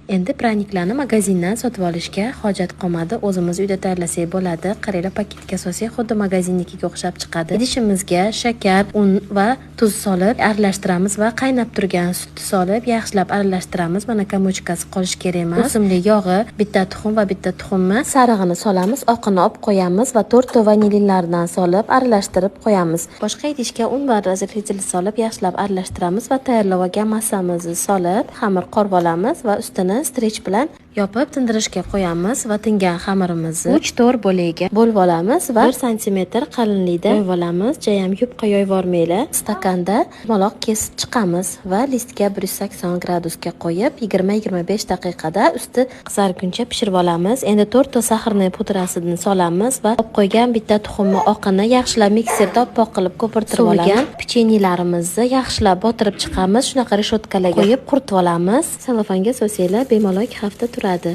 Endi пряник larni magazindan sotib olishga hojat qolmadi. O'zimiz uyda tayyorlasak bo'ladi. Qaranglar, paketga solsak, xuddi magazinnikiga o'xshab chiqadi. Idishimizga shakar, un va tuz solib aralashtiramiz va qaynab turgan sutni solib yaxshilab aralashtiramiz. Mana, комочка si qolishi kerak emas. O'simlik yog'i, bitta tuxum va bitta tuxumni sarig'ini solamiz, oqini olib qo'yamiz va to'rtta vanilinlardan solib aralashtirib qo'yamiz. Boshqa idishga un va разрыхлитель solib yaxshilab aralashtiramiz va tayyorlab olgan massamizni solib xamir qorib olamiz va ustini стрейч bilan yopib tindirishga qo'yamiz va tingan xamirimizni 3-4 bo'lakka bo'lib olamiz va 1 santimetr qalinlikda yoyib olamiz. Jayam yupqa yoyib yubormanglar. Stakanda maloq kesib chiqamiz va listga 180 gradusga qo'yib 20-25 daqiqada usti qizarguncha pishirib olamiz. Endi to'rtta сахарный pudrasini solamiz va olib qo'ygan bitta tuxumni oqini yaxshilab mikserda oppoq qilib ko'pirtirib olamiz. Pechenyelarimizni yaxshilab botirib chiqamiz. Shunaqa решётка larga qo'yib quritib olamiz. Salofanga solsanglar, bemalol 2 hafta turadi.